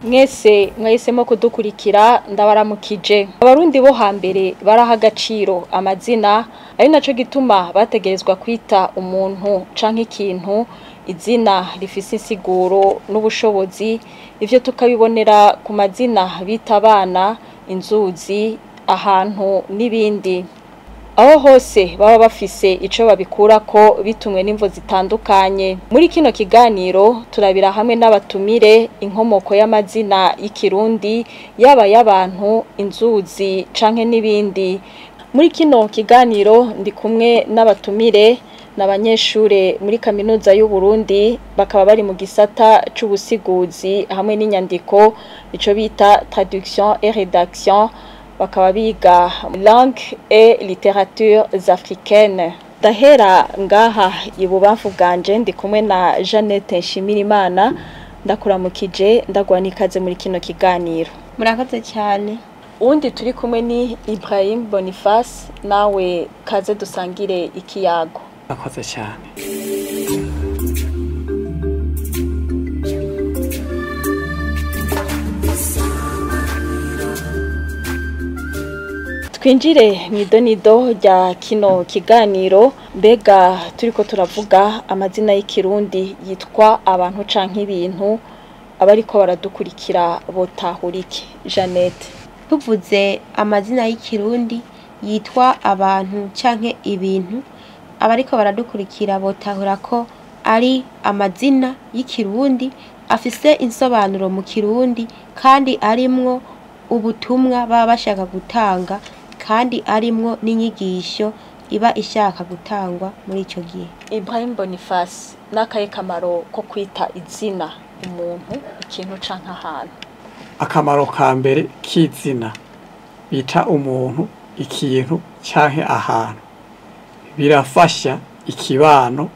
Mwese mwahisemo kudukurikira ndabaramukije. Abarundi bo hambere baraha agaciro amazina, ari naco gituma bategerezwa kwita umuntu canke ikintu izina rifise insiguro n'ubushobozi. Ivyo tukabibonera ku mazina bita abana, inzuzi, ahantu n'ibindi. Aho hose baba bafise ico babikurako bitumwe n'imvo zitandukanye. Muri kino kiganiro turabira hamwe n'abatumire inkomoko y'amazina y'ikirundi, yaba y'abantu, inzuzi canke n'ibindi. Muri kino kiganiro ndi kumwe n'abatumire n'abanyeshure muri kaminuza y'u Burundi, bakaba bari mu gisata c'ubusiguzi hamwe n'inyandiko, ico bita traduction et rédaction, bakaba biga langue et littérature africaine. Ndahera ngaha ibubamfu bwanje ndi kumwe na Jeannette Nshimirimana, ndakuramukije ndaguha n'ikaze muri kino kiganiro. Murakoze cyane. Uwundi turi kumwe ni Ibrahim Boniface, nawe kaze dusangire ikiyago. Murakoze cyane. Twinjire mw'idonido rya kino kiganiro. Mbega turiko turavuga amazina y'ikirundi yitwa abantu canke ibintu, abariko baradukurikira botahura iki? Jeannette. Tuvuze amazina y'ikirundi yitwa abantu canke ibintu, abariko baradukurikira botahura ko ari amazina y'ikirundi afise insobanuro mu kirundi, kandi arimwo ubutumwa baba bashaka gutanga, kandi arimwo n'inyigisho iba ishaka gutangwa muri ico gihe. Ibrahim Boniface, n'akahe kamaro ko kwita izina umuntu, ikintu canke ahantu? Akamaro ka mbere k'izina bita umuntu, ikintu canke ahantu, birafasha ikibano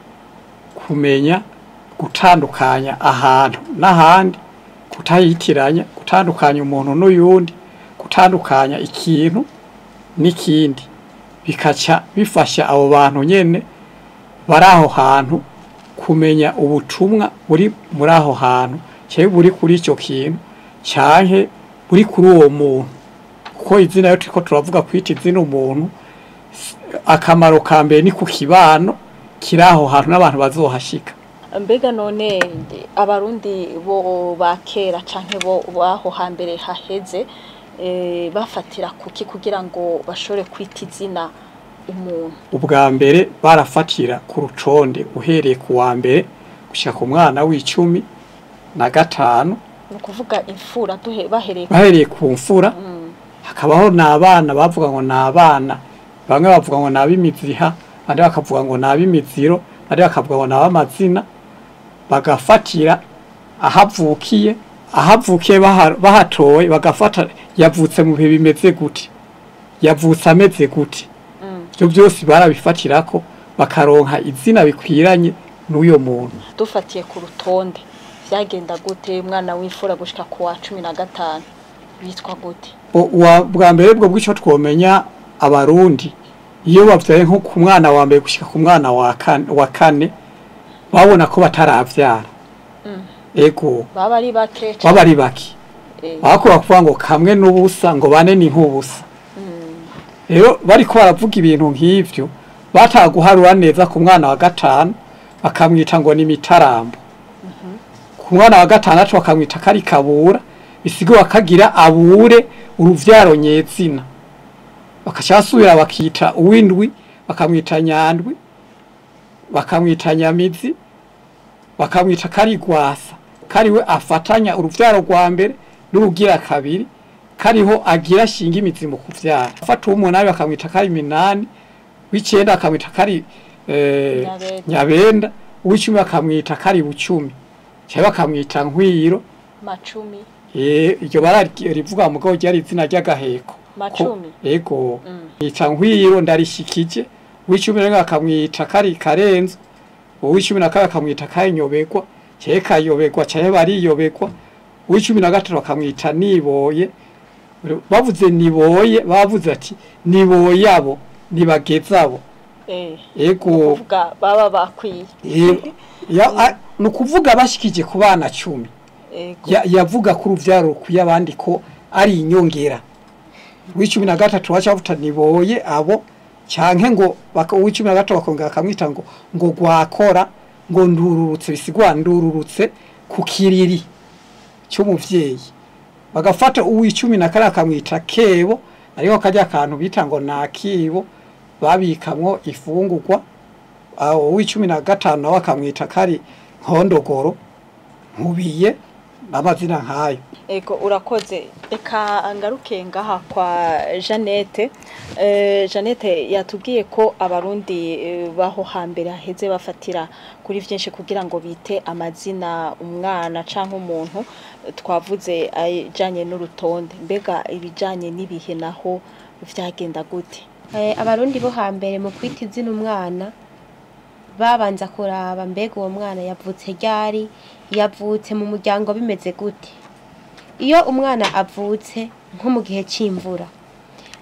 kumenya gutandukanya ahantu n'ahandi, kutayitiranya, gutandukanya umuntu n'uyundi, gutandukanya ikintu n'ikindi. Bikaca bifasha abo bantu nyene bari aho hantu kumenya ubutumwa buri muri aho hantu, canke buri kuri ico kintu, canke buri kuri uwo muntu. Kuko izina iyo turiko turavuga kwita izina umuntu, akamaro ka mbere ni ku kibano kiri aho hantu n'abantu bazohashika. Mbega none abarundi bo ba kera canke bo baho hambere haheze, bafatira kuki kugira ngo bashobore kwita izina umuntu? Ubwa mbere barafatira ku rutonde uhereye ku wa mbere gushika ku mwana w'icumi na gatanu, ni ukuvuga imfura, bahereye bahereye ku mfura. Hakabaho n'abana bavuga ngo n'abana, bamwe bavuga ngo n'abimiziha, abandi bakavuga ngo n'abimiziro, abandi bakavuga ngo n'abamazina. Bagafatira ahavukiye, ahavukiye bahatoye, bagafata yavutse mu bihe bimeze gute, yavutse ameze gute. Ivyo byose barabifatirako bakaronka izina bikwiranye n'uyo muntu. Dufatiye ku rutonde vyagenda gute umwana w'imfura gushika ku wa 15 bitwa gute? Bwa mbere bwo bw'ico twomenya, abarundi iyo bavyaye nko ku mwana wa mbere gushika ku mwana wa kane, babona ko bataravyara. Ego. Baba ari bake. Baba ari bake. Bakora kuvuga ngo kamwe n'ubusa, ngo bane ni nk'ubusa. Rero bariko baravuga ibintu nk'ivyo, bataguharura neza ku mwana wa gatanu bakamwita ngo ni mitarambo. Ku mwana wa gatandatu bakamwita kari kabura, bisigura kagira abure uruvyaro nyezina. Bakashasubira bakita uwindwi, bakamwita nyandwi, bakamwita nyamizi, bakamwita karigwasa, kariwe afatanya uruvyaro rwa mbere n'urugira kabiri, kariho agira shinga imizi mu kuvyara. Afata umunani bakamwita kari minani, w'icenda bakamwita kari nyabenda, uw'icumi bakamwita kari bucumi, canke bakamwita nkwiro macumi. Iryo bara rivuga mugabo ryari izina ry'agaheko. Macumi. Ego. Yita nkwiro ndarishikije, uw'icumi rero bakamwita kari karenzo, uw'icumi na kabiri bakamwita kari nyobekwa, canke kayobekwa canke bariyobekwa, uw'icumi na gatatu bakamwita niboye. Bavuze niboye, bavuze ati niboye abo nibagezabo. Ego. Kuvuga baba bakwiye. Nukuvuga bashikije ku bana 10. Yavuga ko uruvyaro rukwiye abandi ko ari inyongera. Uw'icumi na gatatu waca avuga niboye abo canke ngo uw'icumi na gatatu bakongera bakamwita ngo gwakora ngo ndururutse, bisigwa ndururutse ku kiriri cy'umuvyeyi. Bagafata uw'icumi na kane akamwita kebo, ariko kajya akantu bita ngo nakibo babikamwo ifungurwa. Uw'icumi na gatanu nawe akamwita kari nkondogoro nkubiye n'amazina nkayo. Ego, urakoze. Reka ngaruke ngaha kwa Jeannette. Jeannette yatubwiye ko abarundi baho hambere haheze bafatira kuri vyinshi kugira ngo bite amazina umwana canke umuntu. Twavuze ajanye n'urutonde, mbega ibijanye n'ibihe naho vyagenda gute? Abarundi bo hambere mu kwita izina umwana babanza kuraba mbega uwo mwana yavutse ryari, yavutse mu muryango bimeze gute. Iyo umwana avutse nko mu gihe c'imvura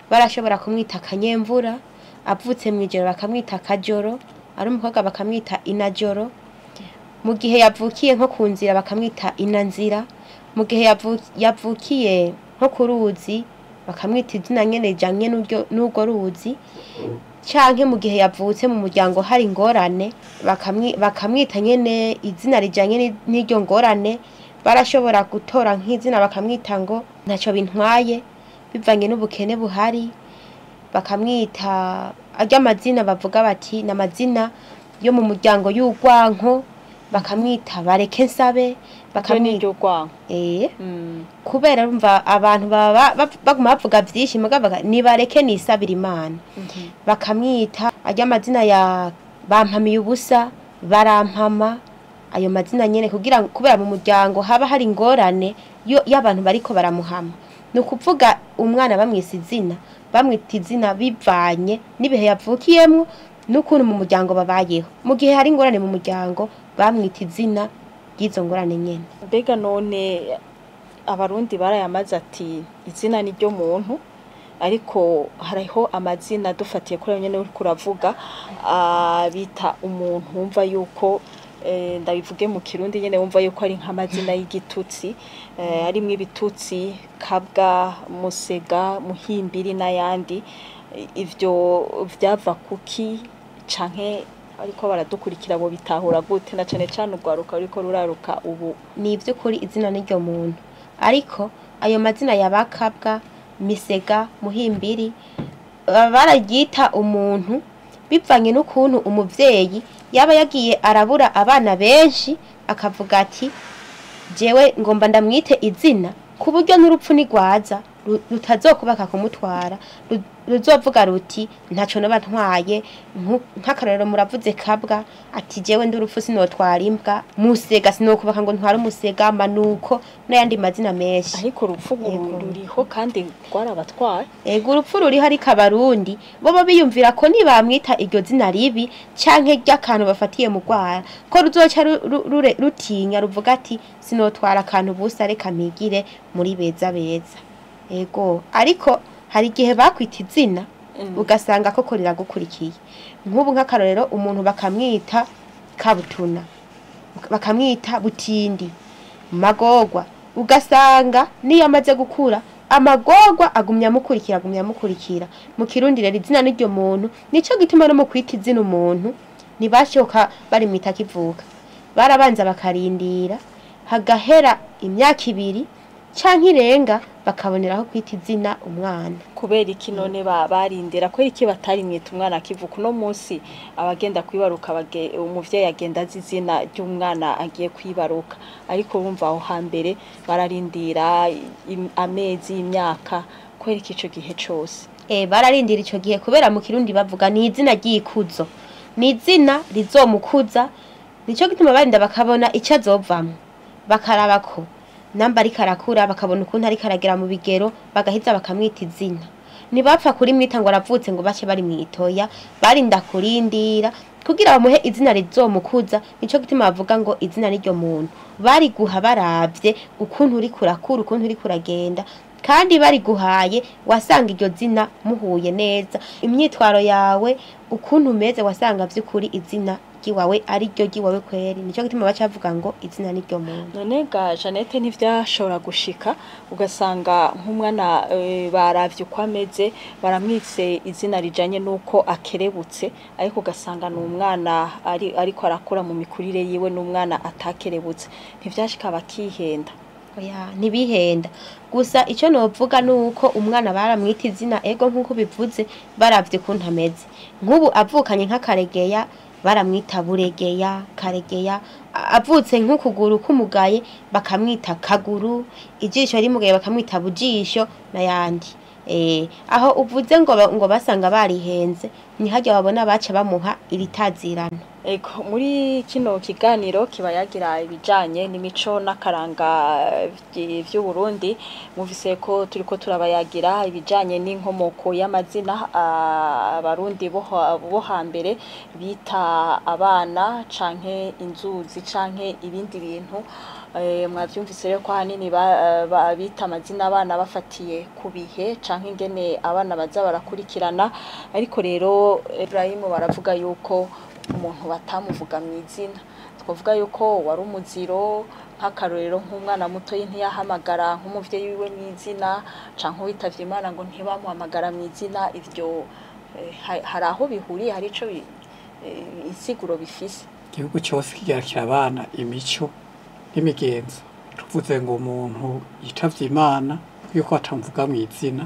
barashobora kumwita kanyemvura, avutse mw'ijoro bakamwita kajoro, ari umukobwa bakamwita inajoro, mu gihe yavukiye nko ku nzira bakamwita inanzira, mu gihe yavukiye nko ku ruzi bakamwita izina nyene rijanye n'urwo ruzi, canke mu gihe yavutse mu muryango hari ingorane bakamwita nyene izina rijanye n'iryo ngorane. Barashobora gutora nk'izina bakamwita ngo ntaco bintwaye bivanye n'ubukene buhari, bakamwita arya amazina bavuga bati n'amazina yo mu muryango y'urwanko, bakamwita bareke nsabe, bakamwita urwanko. Kubera urumva abantu baba baguma bavuga vyinshi mugabo ni bareke nisabira Imana. Bakamwita arya amazina ya bampamiye ubusa, barampama, ayo mazina nyene kugira kubera mu muryango haba hari ingorane y'abantu bariko baramuhama. Ni ukuvuga umwana bamwise izina, bamwita izina bivanye n'ibihe yavukiyemwo n'ukuntu mu muryango babayeho. Mu gihe hari ingorane mu muryango bamwita izina ry'izo ngorane nyene. Mbega none abarundi barayamaze ati izina ni ryo muntu, ariko hariho amazina dufatiye kuri ayo nyene uriko uravuga bita umuntu wumva yuko ndabivuge mu kirundi nyene wumva yuko ari nk'amazina y'igitutsi, arimwo ibitutsi kabwa, musega, muhimbiri n'ayandi. Ivyo vyava kuki canke ariko baradukurikira bo bitahura gute, na cane cane urwaruka ruriko ruraruka ubu? Ni ivy'ukuri izina ni ryo muntu, ariko ayo mazina yabakabwa, misega, muhimbiri bararyita umuntu bivanye n'ukuntu umuvyeyi yaba yagiye arabura abana benshi, akavuga ati jewe ngomba ndamwite izina ku buryo n'urupfu nigwaza rutazokubaka kumutwara, ruzovuga ruti ntaco noba ntwaye. Nk'akarorero muravuze kabwa ati jewe ndurupfu sinotwara imbwa, musega sinokubaka ngo ntware umusega, manuko n'ayandi mazina menshi. Ariko urupfu ruriho kandi rwarabatwaye. Ego, urupfu ruriho, ariko abarundi bobo biyumvira ko nibamwita iryo zina ribi canke ry'akantu bafatiye mu rwara ko ruzoca rutinya ruvuga ati sinotwara akantu busa, reka mpigire muri beza beza. Ego, ariko hari igihe bakwita izina ugasanga koko riragukurikiye. Nk'ubu nk'akarorero umuntu bakamwita Kabutuna, bakamwita Butindi, Magogwa, ugasanga niyo amaze gukura amagogwa agumya amukurikira, agumya amukurikira. Mu kirundi rero izina n'iryo muntu, nico gituma no mu kwita izina umuntu ntibashoka barimwita akivuka, barabanza bakarindira hagahera imyaka ibiri canke irenga bakaboneraho kwita izina umwana. Kubera iki none barindira? Kubera iki batarimwita umwana akivuka? Uno munsi abagenda kwibaruka umuvyeyi agenda azi izina ry'umwana agiye kwibaruka, ariko bumva aho hambere bararindira amezi, imyaka. Kubera iki ico gihe cose? Bararindira ico gihe kubera mu kirundi bavuga ni izina ry'ikuzo, ni izina rizomukuza. Nico gituma barinda bakabona ico azovamwo, bakaraba ko namba ariko arakura, bakabona ukuntu ariko aragera mu bigero, bagaheza bakamwita izina. Ntibapfa kurimwita ngo aravutse ngo bace barimwitoya, barinda kurindira kugira bamuhe izina rizomukuza. Nico gituma bavuga ngo izina n'iryo muntu. Bariguha baravye ukuntu uriko urakura, ukuntu uriko uragenda, kandi bariguhaye wasanga iryo zina muhuye neza, imyitwaro yawe ukuntu umeze wasanga vy'ukuri izina iry'iwawe ari ryo ry'iwawe kweri. Nico gituma baca bavuga ngo izina ni ryo muntu. None ga Jeannette, ntivyashobora gushika ugasanga nk'umwana baravye uko ameze baramwitse izina rijanye n'uko akerebutse, ariko ugasanga ni umwana ariko arakura mu mikurire yiwe, n'umwana atakerebutse, ntivyashika bakihenda? Oya, ntibihenda. Gusa icyo novuga nuko umwana baramwita izina, ego nk'uko bivuze, baravye ukuntu ameze. Nk'ubu avukanye nk'akaregeya baramwita Buregeya, Karegeya. Avutse nk'ukuguru k'umugaye bakamwita Kaguru, ijisho rimugaye bakamwita Bujisho n'ayandi. Aho uvuze ngo ngo basanga barihenze, ni harya babona baca bamuha iritazirano. Ego, muri kino kiganiro kiba yagira ibijanye n'imico n'akaranga vy'Uburundi, muvise ko turiko turabayagira ibijanye n'inkomoko y'amazina Abarundi bo hambere bita abana canke inzuzi canke ibindi bintu. Mwavyumvise rero ko ahanini bita amazina abana bafatiye ku bihe canke ingene abana baza barakurikirana. Ariko rero Ibrahim, baravuga yuko umuntu batamuvuga mu izina, twavuga yuko wari umuziro. Nk'akarorero, nk'umwana muto ntiyahamagara nk'umuvyeyi wiwe mu izina, canke uwitavye Imana ngo ntibamuhamagara mu izina. Ivyo hari aho bihuriye? Hari ico insiguro bifise? Igihugu cyose kigira kirabana imico n'imigenzo. Tuvuze ngo umuntu yitavye Imana yuko batamuvuga mu izina,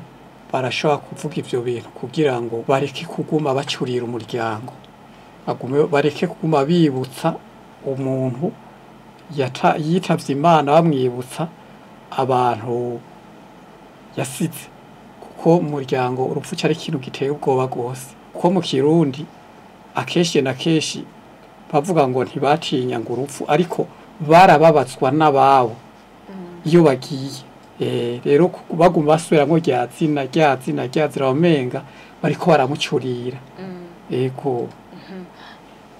barashobora kuvuga ivyo bintu kugira ngo bareke kuguma bacurira umuryango, bagume bareke kuguma bibutsa umuntu yitavye Imana, bamwibutsa abantu yasize, kuko mu muryango urupfu cari ikintu giteye ubwoba rwose. Kuko mu Kirundi akenshi na kenshi bavuga ngo ntibatinya ngo urupfu, ariko barababazwa n'ababo iyo bagiye. Rero baguma basubiramwo rya zina, rya zina, rya zina, bamenga bariko baramucurira. Ego.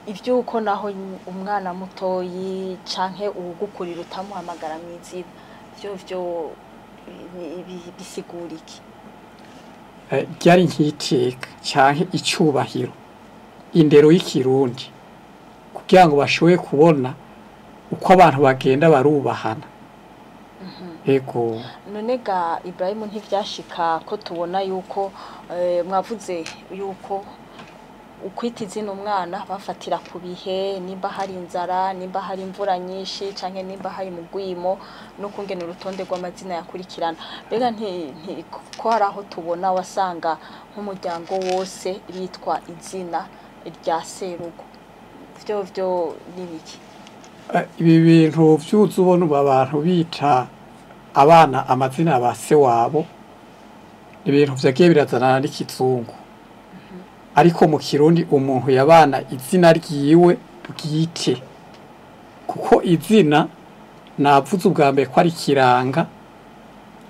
Ivy'uko naho umwana mutoyi canke uwugukurira utamuhamagara mu izina, vyo bisigura iki? Ryari nk'iteka canke icubahiro, indero y'ikirundi, kugira ngo bashobore kubona uko abantu bagenda barubahana. Ego. None ga Ibrahim, ntivyashika ko tubona yuko mwavuze yuko ukwita izina umwana bafatira ku bihe, nimba hari inzara, nimba hari imvura nyinshi canke nimba hari mugwimo, no kungena urutonde rw'amazina yakurikirana. Mbega nti ko hari aho tubona wasanga nk'umuryango wose bitwa izina rya serugo, vyo ni biki? Ibi bintu vyuzu ubona ubu abantu bita abana amazina ba se wabo, ibintu vyagiye birazanana n'ikizungu. Ariko mu Kirundi umuntu yabana izina ryiwe bwite, kuko izina navuze ubwa mbere ko ari kiranga,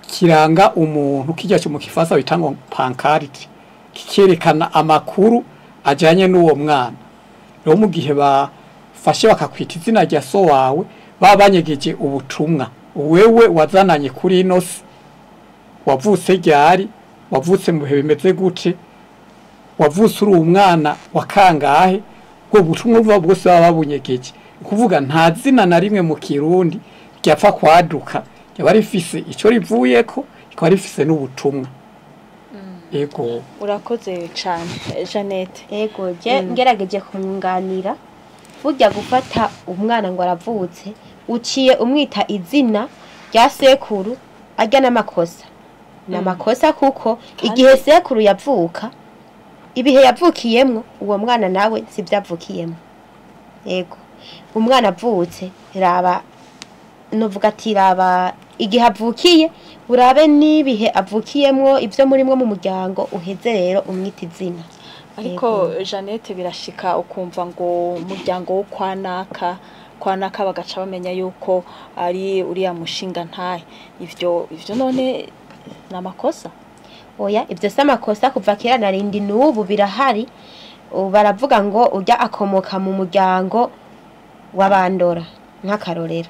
kiranga umuntu, kirya cyo mu Kifaransa bita ngo pancarte, kikerekana amakuru ajanye n'uwo mwana. Rero mu gihe bafashe bakakwita izina rya so wawe, baba banyegeje ubutumwa wewe wazananye kuri ino si, wavutse ryari, wavutse mu bihe bimeze gute, wavutse uri umwana wa kangahe. Ubwo butumwa buba bwose baba babunyegeje. Ni ukuvuga nta zina na rimwe mu Kirundi ryapfa kwaduka, ryaba rifise ico rivuyeko, rikaba rifise n'ubutumwa. Ego. Urakoze cane, Jeannette. Ego, je ngerageje kumwunganira. Burya gufata umwana ngo aravutse uciye umwita izina rya sekuru, arya n'amakosa. Ni amakosa, kuko igihe sekuru yavuka, ibihe yavukiyemwo, uwo mwana nawe sivyo avukiyemwo. Ego, umwana avutse, raba, novuga ati raba igihe avukiye, urabe n'ibihe avukiyemwo, ivyo murimwo mu muryango, uheze rero umwita izina. Ariko Jeannette, birashika ukumva ngo umuryango wo kwa naka, kwa naka, bagaca bamenya yuko ari uriya mushinga ntahe. Ivyo none ni amakosa? Oya, ivyo si amakosa. Kuva kera narindi n'ubu birahari. Ubu baravuga ngo urya akomoka mu muryango w'abandora, nk'akarorero,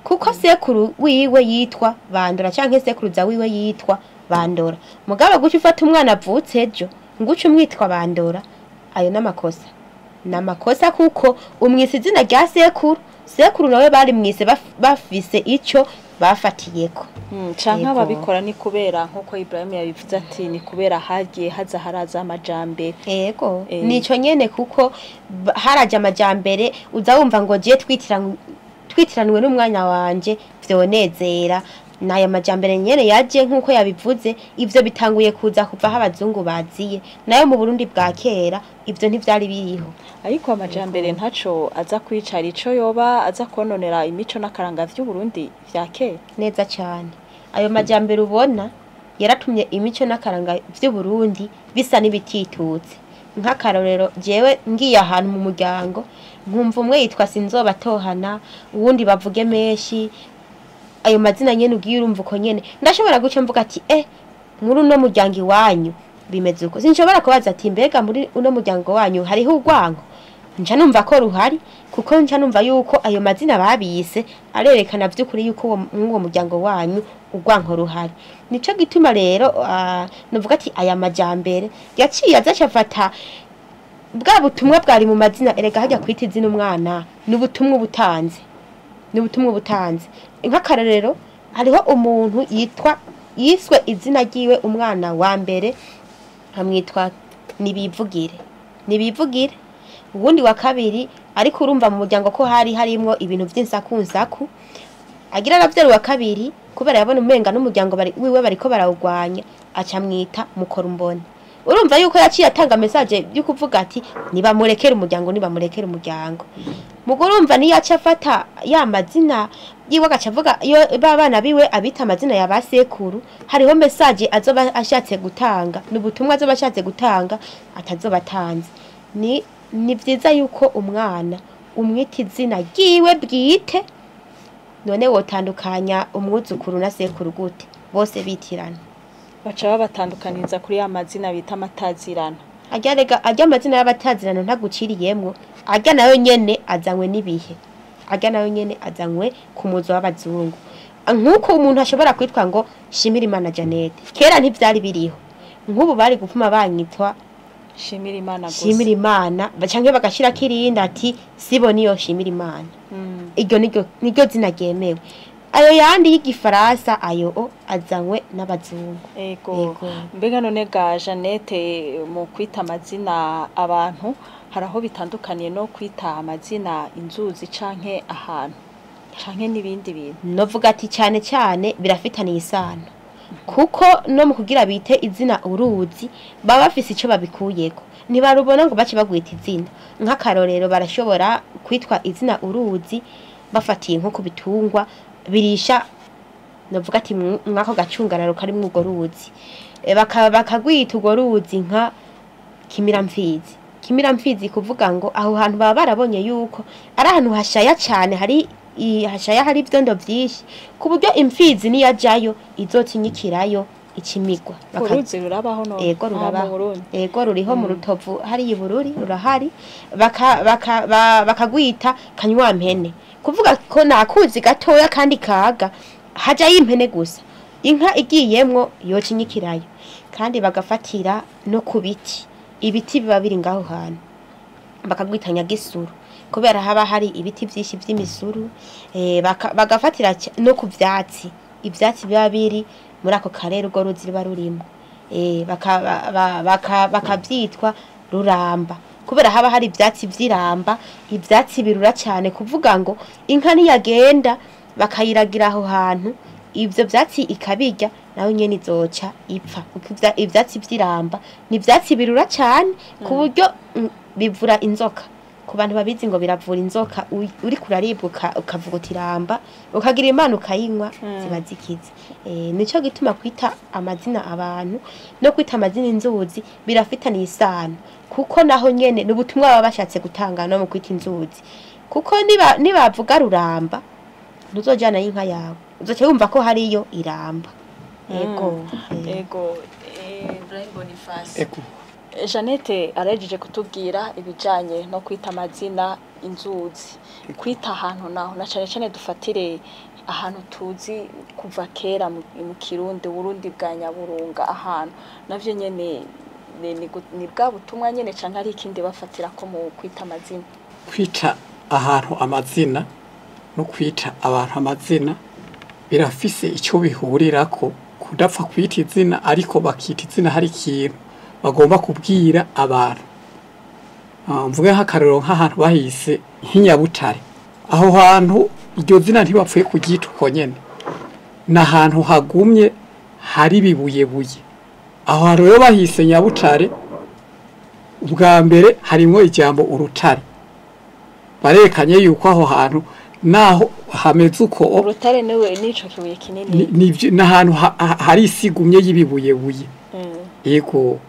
kuko sekuru wiwe yitwa Bandora canke sekuruza wiwe yitwa Bandora. Mugabo guca ufata umwana avutse ejo ngo uce umwitwa Bandora, ayo n'amakosa. Namakosa kuko umwise izina rya sekuru, sekuru nawe bari mwise bafise ico bafatiyeko. Canke ababikora ni kubera nkuko Ibrahim yabivuze ati ni kubera hagiye haza haraza amajambere. Yego, nico nyene kuko haraje amajambere, uza wumva ngo je twitiranwe n'umwanya wanje vyonezera. Naya majambere nyene yaje nkuko yabivuze, ivyo bitanguye kuza kuva aho abazungu baziye. Nayo mu Burundi bwa kera ivyo ntivyari biriho. Ariko amajambere ntaco aza kwicara ico yoba aza kononera imico n'akaranga vy'u Burundi vya kera. Neza cyane. Ayo majambere ubona yaratumye imico n'akaranga vy'u Burundi bisa n'ibititutse. Nk'akarorero jewe ngiye ahantu mu muryango nkumva umwe yitwa Sinzobatohana, uwundi bavuge menshi, ayo mazina nyene ugiye urumva uko nyene ndashobora guca mvuga ati muri uno muryango iwanyu bimeze uko. Sinshobora kubaza ati mbega muri uno muryango wanyu hariho urwango, nca numva ko ruhari, kuko nca numva yuko ayo mazina babise arerekana vy'ukuri yuko uwo muryango wanyu urwango ruhari. Nico gituma rero nuvuga ati aya majambere yaciye azacafata bwa butumwa bwari mu mazina. Erega hajya kwita izina umwana n'ubutumwa butanze, n'ubutumwa butanze. Nk'akarorero hariho umuntu yitwa yiswe izina ryiwe umwana wa mbere amwitwa Nibivugire, Nibivugire. Uwundi wa kabiri ariko urumva mu muryango ko hari harimwo ibintu vy'insakunsaku, agira aravyara wa kabiri kubera yabona umenga n'umuryango bari wiwe bariko barawugwanya, aca mwita Mukorumbone. Urumva yuko yaciye atanga message yo kuvuga ati nibamurekera umuryango, nibamurekera umuryango. Mugurumva niyo aca afata ya mazina yiwe agaca avuga iyo babana biwe abita amazina ya basekuru, hariho message azoba ashatse gutanga, n'ubutumwa azoba ashatse gutanga atazobatanze. Ni vyiza yuko umwana umwita izina ryiwe bwite. None wotandukanya umwuzukuru na sekuru gute? Bose bitirana. Baca babatandukaniza kuri ya mazina bita amatazirano. Ajya rega ajya amazina y'abatazirano ntaguciriyemwo, ajya nayo nyene azanywe n'ibihe, ajya nayo nyene azanywe ku muzo w'abazungu. Nkuko umuntu ashobora kwitwa ngo Shimirimana Janet, kera ntivyari biriho. Nkubu bari gupfuma banyitwa Shimirimana gusa, Shimirimana, canke bagashira kirinda ati sibo niyo Shimirimana. Iryo niryo zina ryemewe. Ayo yandi y'igifaransa ayo azanywe n'abazungu. Ego. Mbega none ga Janete, mu kwita amazina abantu haraho bitandukaniye no kwita amazina inzuzi canke ahantu canke n'ibindi bintu? Novuga ati cyane cyane birafitaniye isano, kuko no mu kugira bite izina uruzi baba bafise ico babikuyeko. Ntibarubona ngo bace bagwita izina. Nk'akarorero barashobora kwitwa izina uruzi bafatiye nko kubitungwa birisha, novuga ati mwako gacungararo kari mwugo ruzi, bakagwita urwo ruzi nka Kimiramfizi. Kimiramfizi kuvuga ngo aho hantu baba barabonye yuko ari ahantu hashaya cyane, hari hashaya hari ivyondo vyinshi, ku buryo imfizi niyajayo izotinyikirayo ikimigwa. Uruzi rurabaho no? Ego rurabaho. Ego ruriho mu Rutovu hari ibururi rurahari. Bakagwita Kanywampene, kuvuga ko nakuzi gatoya kandi kaga haja yimpene gusa, inka igiyemwo yocinyikirayo. Kandi bagafatira no ku biti, ibiti biba biri ngaho hantu bakagwita Nyagisuru, kubera haba hari ibiti vyinshi vy'imisuru. Bagafatira no ku vyatsi, ivyatsi biba biri muri ako karere urwo ruzi ruba rurimo, bakavyitwa Ruramba, kubera haba hari ivyatsi vy'iramba, ivyatsi birura cyane, kuvuga ngo inka niyagenda bakayiragira aho hantu ivyo vyatsi ikabirya nayo nyene izoca ipfa. Ivyatsi vy'iramba ni ivyatsi birura cyane ku buryo bivura inzoka. Ku bantu babizi ngo biravura inzoka, uri kuraribwa ukavuga uti iramba, ukagira imana ukayinywa ziba zikize. Nico gituma kwita amazina abantu no kwita amazina inzuzi birafitaniye isano, kuko naho nyene n'ubutumwa baba bashatse gutanga no mu kwita inzuzi. Kuko nibavuga Ruramba ntuzojana y'inka yawe, uzoca wumva ko hariyo iramba. Ego. Ego. Ibrahim Boniface. Ego. Janete arahejeje kutubwira ibijanye no kwita amazina inzuzi, kwita ahantu naho na cane cane dufatire ahantu tuzi kuva kera mu Kirundi, Burundi bwa Nyaburunga, ahantu navyo nyene Ni bwa butumwa nyene canke ari ikindi bafatira ko mu kwita amazina? Kwita ahantu amazina no kwita abantu amazina birafise icyo bihurirako. Kudapfa kwita izina, ariko bakita izina hari ikintu bagomba kubwira abantu. Mvuge nk'akarorero nk'ahantu bahise nk'inyabutare, aho hantu iryo zina ntibapfuye kuryita uko nyene, ni ahantu hagumye hari ibibuyebuye. Aho hantu rero bahise nyabutare, ubwa mbere harimwo ijambo urutare, barekanye yuko aho hantu naho hameze uko urutare niwe nico kibuye kinini, n'ahantu hari isigumye y'ibibuyebuye. Yego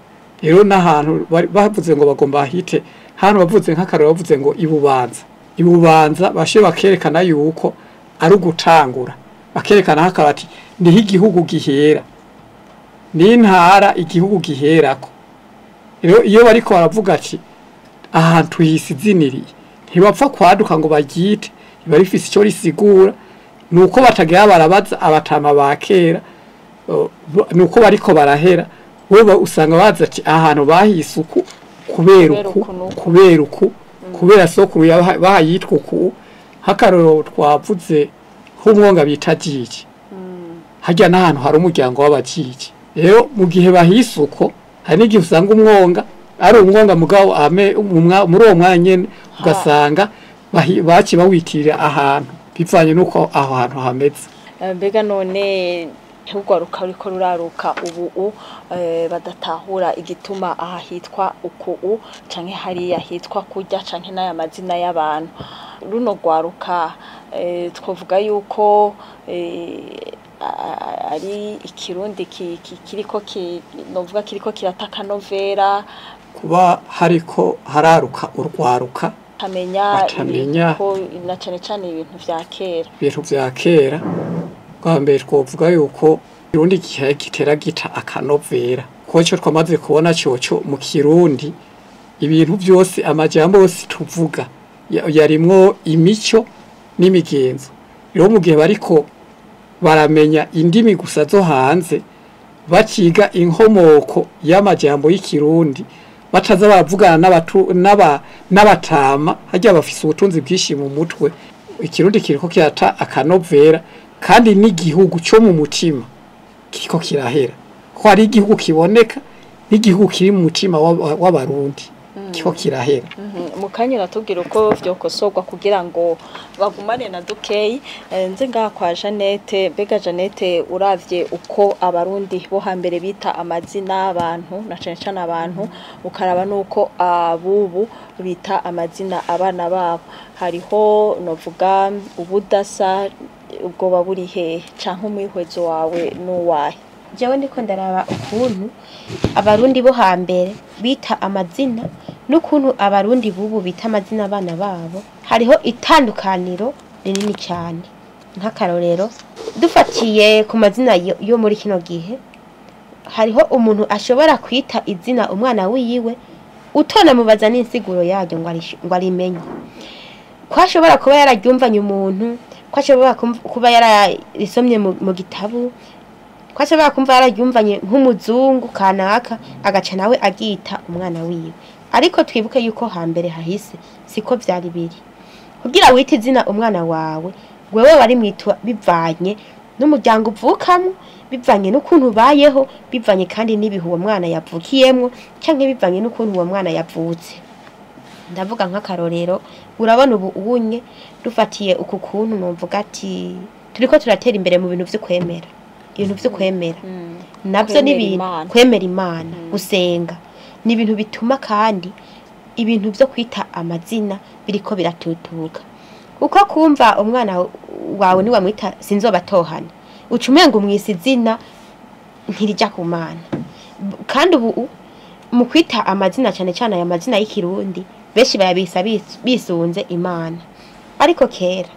rero n'ahantu bavuze ngo bagomba hite hano, bavuze nk'akarero bavuze ngo ibubanza, ibubanza bashe bakerekana yuko ari ugutangura, bakerekana hakabati niho igihugu gihera, n'intara igihugu giherako. Rero iyo bariko baravuga ati ahantu hisiziniriye, ntibapfa kwaduka ngo baryite, riba rifise ico risigura. Nuko batagira barabaza abatama ba kera, nuko bariko barahera, wewe usanga baza ati ahantu bahise uku kubera uku, kubera uku, kubera sokuru bahayitwa uku. Hakaroro twavuze nk'umwonga bita Jiji, harya n'ahantu hari umuryango w'abajiji. Rero mu gihe bahise uko, hari n'igihe usanga umwonga ari umwonga mugabo muri uwo mwanya nyene ugasanga baci bawitirira ahantu bivanye n'uko aho hantu hameze. Mbega none urwaruka ruriko ruraruka ubu badatahura igituma aha hitwa uku canke hariya hitwa kurya canke n'aya mazina y'abantu, runo rwaruka twovuga yuko ari ikirundi kiriko novuga kiriko kirataka novera, kuba hariko hararuka urwaruka batamenya ko na cane cane ibintu vya kera, ibintu vya kera. Bwa mbere twovuga yuko ikirundi gitera gita akanovera, kuko ico twamaze kubona coco mu kirundi ibintu byose amajambo yose tuvuga yarimwo imico n'imigenzo. Rero mu gihe bariko baramenya indimi gusa zo hanze, baciga inkomoko y'amajambo y'ikirundi, bataza baravugana n'abatama harya bafise ubutunzi bwinshi mu mutwe, ikirundi kiriko kirata akanovera, kandi n'igihugu cyo mu mutima kiriko kirahera, ko hari igihugu kiboneka n'igihugu kiri mu mutima w'abarundi kiriko kirahera. Mu kanya uratubwira uko vyokosorwa kugira ngo bagumane na dukeyi. Nze ngaha kwa Jeannette. Mbega Jeannette, uravye uko abarundi bo hambere bita amazina abantu na cane cane abantu, ukaraba nuko abubu bita amazina abana babo, hariho novuga ubudasa, ubwoba buri hehe canke umwihwezo wawe nuwahe? Jewe ndiko ndaraba ukuntu abarundi bo hambere bita amazina n'ukuntu abarundi bubu bita amazina abana babo, hariho itandukaniro rinini cyane. Nk'akarorero dufatiye ku mazina yo muri kino gihe, hariho umuntu ashobora kwita izina umwana wiwe utona mubaza n'insiguro yaryo ngo arimenye, ko ashobora kuba yararyumvanye umuntu, ko ashobora kuba yararisomye mu gitabo, ko ashobora kumva yararyumvanye nk'umuzungu kanaka, agaca nawe agita umwana wiwe. Ariko twibuke yuko hambere hahise siko vyari biri. Kugira wite izina umwana wawe, wewe wari mwitwa bivanye n'umuryango uvukamo, bivanye n'ukuntu ubayeho, bivanye kandi n'ibihe uwo mwana yavukiyemwo, canke bivanye n'ukuntu uwo mwana yavutse. Ndavuga nk'akarorero, urabona ubu unye dufatiye uku kuntu numvuga ati turiko turatera imbere mu bintu vy'ukwemera, ibintu vy'ukwemera navyo ni ibintu kwemera Imana, gusenga ni ibintu bituma kandi ibintu vyo kwita amazina biriko biratutuka. Uko kumva umwana wawe ni wamwita sinzobatohana, uca umenga umwise izina ntirija ku Mana. Kandi ubu mu kwita amazina cane cane aya mazina y'ikirundi benshi bayabisa bisunze Imana, ariko kera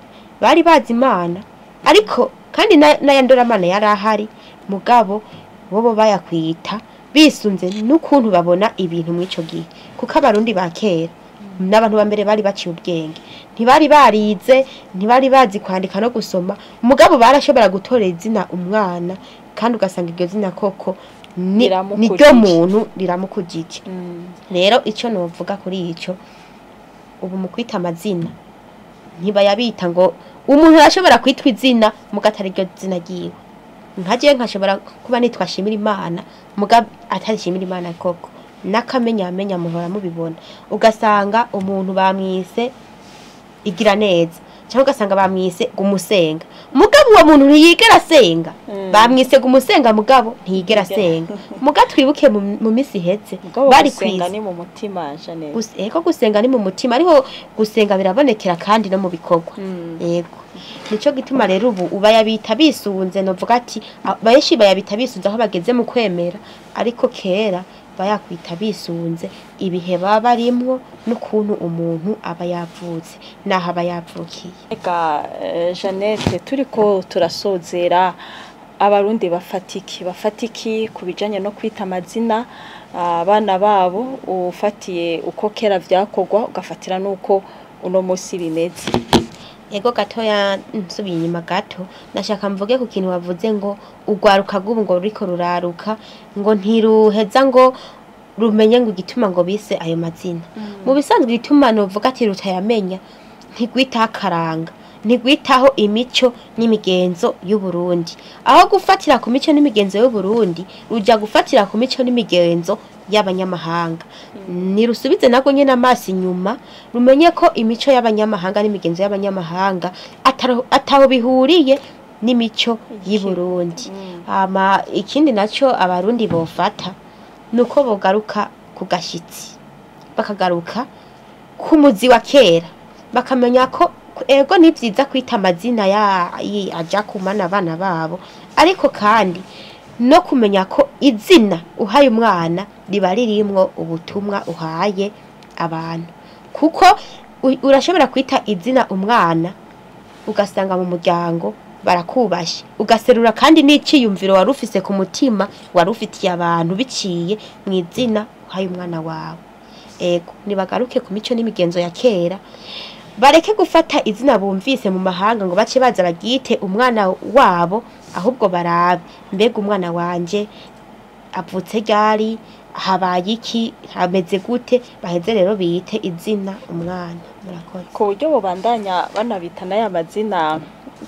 bari bazi Imana, ariko kandi n'ayandoramana yari ahari, mugabo bobo bayakwita bisunze n'ukuntu babona ibintu mw'ico gihe. Kuko abarundi ba kera n'abantu ba mbere bari baciye ubwenge, ntibari barize, ntibari bazi kwandika no gusoma, mugabo barashobora gutora izina umwana kandi ugasanga iryo zina koko Niryo muntu riramukujije. Rero ico novuga kuri ico, ubu mu kwita amazina ntibayabita ngo umuntu arashobora kwitwa izina muga atari ryo zina ryiwe. Nkaje nkashobora kuba nitwa Shimira Imana muga atari Shimira Imana koko, nakamenya amenya muhora mubibona, ugasanga umuntu bamwise igira neza cyangwa ugasanga bamwise gumusenga, mugabo uwo muntu ntiyigera asenga. Bamwise gumusenga mugabo ntiyigera asenga. Muga twibuke mu misi ihetse bari gusenga ni mu mutima Jeannette. Ego, gusenga ni mu mutima, ariko gusenga birabonekera kandi no mu bikorwa. Yego, nico gituma rero ubu ubayabita bisunze, novuga ati benshi bayabita bisunze aho bageze mu kwemera, ariko kera bayakwita bisunze ibihe baba barimwo n'ukuntu umuntu aba yavutse naho aba yavukiye. Ega Jeannette, turiko turasozera, abarundi bafatiki ku bijanye no kwita amazina abana babo, ufatiye uko kera vyakorwa ugafatira nuko uno musi bimeze? Ego, gatoya nsubiye inyuma gato, nashaka mvuge ku kintu wavuze ngo urwaruka rw'ubu ngo ruriko ruraruka ngo ntiruheza ngo rumenye ngo igituma ngo bise ayo mazina. Mu bisanzwe igituma novuga ati rutayamenya, ntigwitaho akaranga, ntigwitaho imico n'imigenzo y'Uburundi. Aho gufatira ku mico n'imigenzo y'Uburundi, ruja gufatira ku mico n'imigenzo y'abanyamahanga. Nirusubize nabwo nyene amaso inyuma, rumenye ko imico y'abanyamahanga n'imigenzo y'abanyamahanga ataho bihuriye n'imico y'Uburundi. Hama ikindi naco abarundi bofata nuko bogaruka ku gashitsi, bakagaruka ku muzi wa kera, bakamenya ko ego ni vyiza kwita amazina ya aja kumana abana babo, ariko kandi no kumenya ko izina uhaye umwana riba ririmwo ubutumwa uhaye abantu, kuko urashobora kwita izina umwana ugasanga mu muryango barakubashe, ugaserura kandi n'iciyumviro wari ufise ku mutima wari ufitiye abantu biciye mu izina uhaye umwana wawe. Ego, nibagaruke ku mico n'imigenzo ya kera, bareke gufata izina bumvise mu mahanga ngo bace baza bagite umwana wabo, ahubwo barabe mbega umwana wanje avutse ryari, habaye iki, hameze gute, baheze rero bite izina umwana. Murakoze. Ku buryo bubandanya banabita n'aya mazina,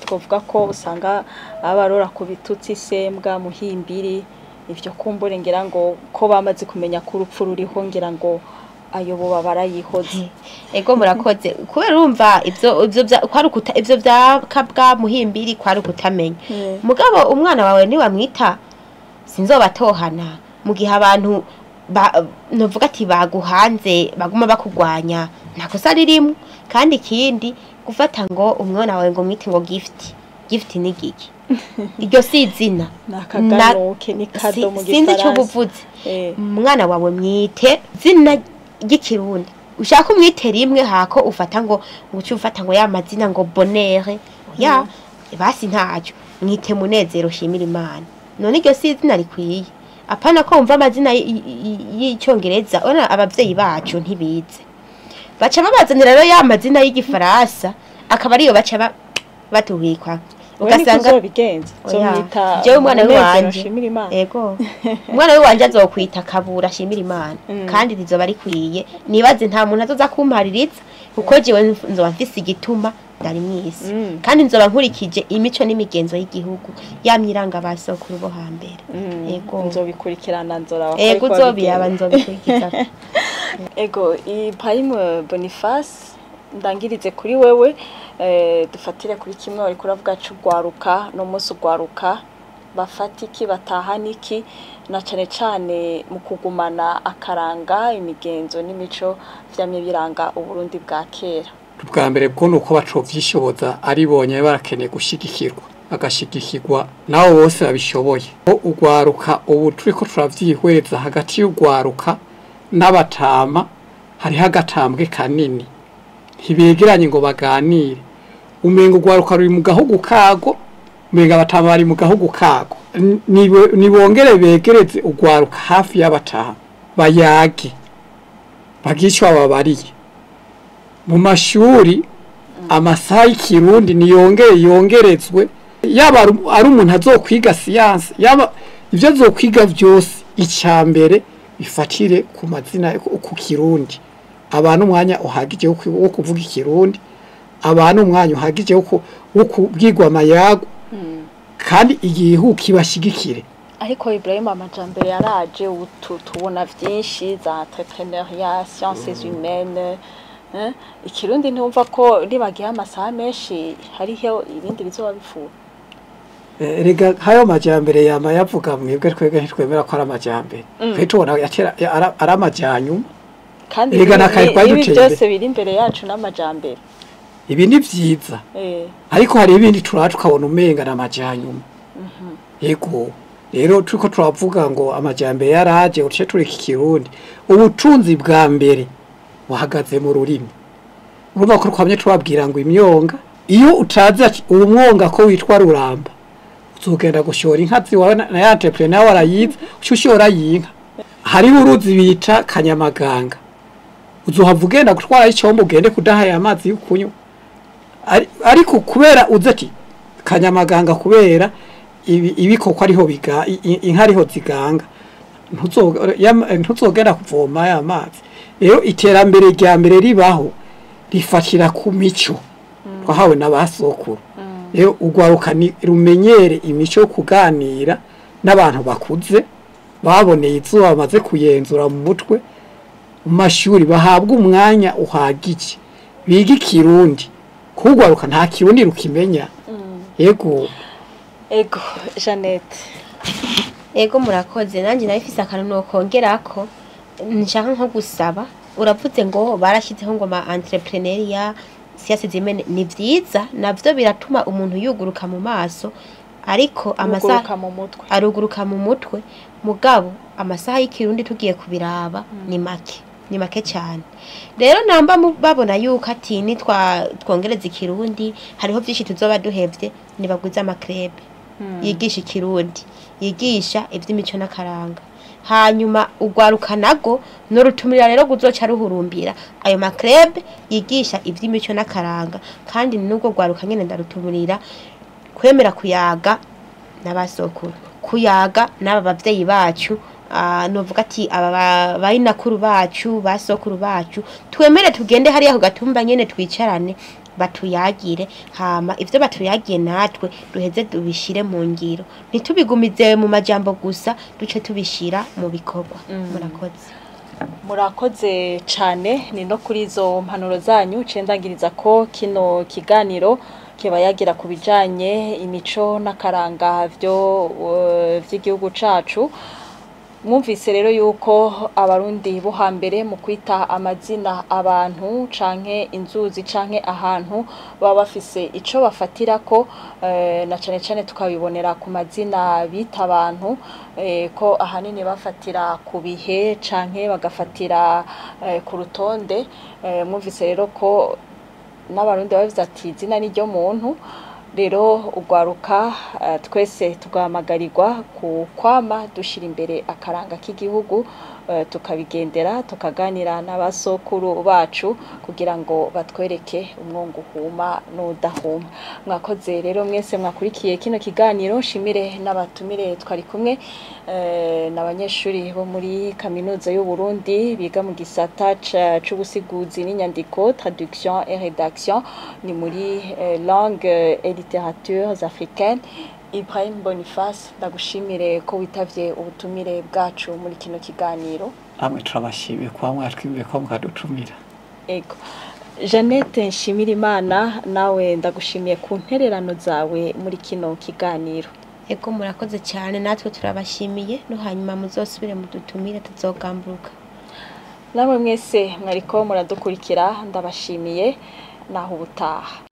twavuga ko usanga abarora ku bitutsi sembwa muhimbiri, ivyo kumbure ngira ngo ko bamaze kumenya ko urupfu ruriho, ngira ngo ayo boba barayihoze. Ego, murakoze. Kubera urumva ivyo kwarukuta ivyo vya kabwa muhimbiri kwari kutamenya. Mugabo umwana wawe ni wamwita sinzobatohana, mu gihe abantu novuga ati baguhanze baguma bakugwanya, ntakosa ririmo. Kandi ikindi gufata ngo umwana wawe ngo mwite ngo gift, gift ni giki? Iryo si izina, nakaganuke ni kado mu sinzi ico gifaransa. buvuze. Umwana wawe mwite zina ry'ikirundi, ushaka umwite rimwe hako ufata ngo uce ufata ngo ya mazina ngo bonheur ya basi ntaco, mwite Munezero Shimira Imana. None iryo si izina rikwiye? Apana ko wumva amazina y'icyongereza, ona abavyeyi bacu ntibize, baca babazanira rero ya mazina y'igifaransa, akaba ariyo baca batuhikwa. Ugasanga uzobigenza uzomwita jewe umwana wanje Shimira Imana. Ego, umwana wanje azokwita Kabura Shimira Imana, kandi rizoba rikwiye. Nibaze nta muntu azoza kumpaririza, kuko jewe nzoba mfise igituma ndari mwisi, kandi nzoba nkurikije imico n'imigenzo y'igihugu yamyiranga basokuru bo hambere. Ego, nzobikurikirana, nzoraba. Ego, uzobiyaba nzobikurikiza. Ego, Ibrahim Boniface, ndangirize kuri wewe, dufatire kuri kimwe wari kuravuga c'ugwaruka. No munsi ugwaruka bafata iki, batahana iki, na cane cane mu kugumana akaranga, imigenzo n'imico vyamye biranga Uburundi bwa kera? Ubwa mbere bwo nuko bacovyishoboza ari bonye, barakeneye gushigikirwa, bagashigikirwa nabo bose babishoboye. Ugwaruka ubu turiko turavyihweza, hagati y'ugwaruka n'abatama hariho agatambwe kanini, ntibegeranye ngo baganire. Umenga ugwaruka ruri mu gahugu kago, umenga abatama bari mu gahugu kago. Nibongere begereze ugwaruka hafi y'abatama, bayage, bagishwa babariye. Mu mashuri amasaha y'ikirundi niyongere yongerezwe, yaba ari umuntu azokwiga siyanse, yaba ivyo azokwiga vyose. Icya mbere bifatire ku mazina ku Kirundi, abantu umwanya uhagije wo kuvuga Ikirundi, abantu umwanya uhagije wo kubwirwa amayago, kandi igihugu kibashigikire. Ariko Ibrahim, amajambere yaraje, ubu tubona vyinshi za entrepreneuriat, sciences humaines, hein? Ikirundi ntiwumva ko nibagiha amasaha menshi hariho ibindi bizoba bipfuye? Rega hayo majambere yama yavuga mwebwe, twebwe ntitwemera ko ari amajambere. Twe tubona yatera ari amajanyuma. Kandi Erega nakaye twari ibi duteye byose imbere. biri imbere yacu n'amajambere. Ibi ni vyiza, ariko hari ibindi turaha tukabona umenga ni amajanyuma. Yego, rero turiko turavuga ngo amajambere yaraje uce tureka Ikirundi. Ubutunzi bwa mbere buhagaze mu rurimi. Urumva ko twamye tubabwira ngo imyonga, iyo utazi ati uwo mwonga ko witwa Ruramba, uzogenda gushora inka ziwawe na ya entrepreneur warayize, uca ushora y'inka. Hariho uruzi bita Kanyamaganga, uzohava ugenda gutwara icombo ugende kudaha amazi yo kunywa. Ariko kubera uzi ati Kanyamaganga, kubera ibikoko ariho biga, inka ariho ziganga, ntuzogenda kuvoma ya mazi. Rero iterambere rya mbere ribaho rifatira ku mico twahawe n'abasokuru. Rero urwaruka ni rumenyere imico yo kuganira n'abantu bakuze baboneye izuba, bamaze kuyenzura mu mutwe. Mu mashuri bahabwa umwanya uhagije biga Ikirundi, kugwaruka nta Kirundi rukimenya. Yego. Ego, Jeannette. Ego, murakoze. Nanjye nawe ifise akantu nokongerako nshaka nko gusaba. Uravuze ngo barashyizeho ngo ma entrepreneuriat, sciences humaines, ni vyiza navyo biratuma umuntu yuguruka mu maso, ariko amasaha Yuguruka mu mutwe. Aruguruka mu mutwe, mugabo amasaha y'Ikirundi tugiye kubiraba ni make, ni make cyane. Rero namba babona yuko ati nitwa twongereza Ikirundi hariho byinshi tuzoba duhevye, nibagwize ama clubs yigisha Ikirundi, yigisha ivy'imico n'akaranga. Hanyuma ugwaruka nago norutumira rero guzoca ruhurumbira ayo ma clubs yigisha ivy'imico n'akaranga. Kandi nubwo gwaruka nyene ndarutumurira kwemera kuyaga n'abasokuru, kuyaga n'aba bavyeyi bacu, novuga ati aba bayinakuru bacu, basokuru bacu, twemere tugende hariya ku gatumba nyene twicarane batuyagire. Hama ivyo batuyagiye natwe duheze tubishire mu ngiro, ntitubigumize mu majambo gusa, duce tubishira mu bikorwa. Murakoze. Murakoze cane. Ni no kuri izo mpanuro zanyu cendangiriza ko kino kiganiro kiba yagira ku bijanye imico n'akaranga vyo vy'igihugu cacu. Mwumvise rero yuko Abarundi bo hambere mu kwita amazina abantu canke inzuzi canke ahantu baba bafise ico bafatirako, na cane cane tukabibonera ku mazina bita abantu, ko ahanini bafatira ku bihe canke bagafatira ku rutonde. Mwumvise rero ko n'Abarundi bavuze ati izina ni ryo muntu. Rero ugwaruka twese tugahamagarirwa ku kwama dushira imbere akaranga k'igihugu, tukabigendera, tukaganira n'abasokuru bacu kugira ngo batwereke umwongo uhuma n'udahuma. Mwakoze rero mwese mwakurikiye kino kiganiro. Nshimire n'abatumire twari kumwe, n'abanyeshuri bo muri Kaminuza y'u Burundi biga mu gisata c'ubusiguzi n'inyandiko, traduction et rédaction, ni muri langue et littératures africaines. Ibrahim Boniface, ndagushimire ko witavye ubutumire bwacu muri kino kiganiro. Namwe turabashimiye kuba mwatwimbiye ko mukadutumira. Ego. Jeannette Nshimirimana, nawe ndagushimiye ku ntererano zawe muri kino kiganiro. Ego, murakoze cyane, natwe turabashimiye. No hanyuma muzosubire mudutumire, tuzogamburuka. Namwe mwese mwariko muradukurikira ndabashimiye, naho ubutaha.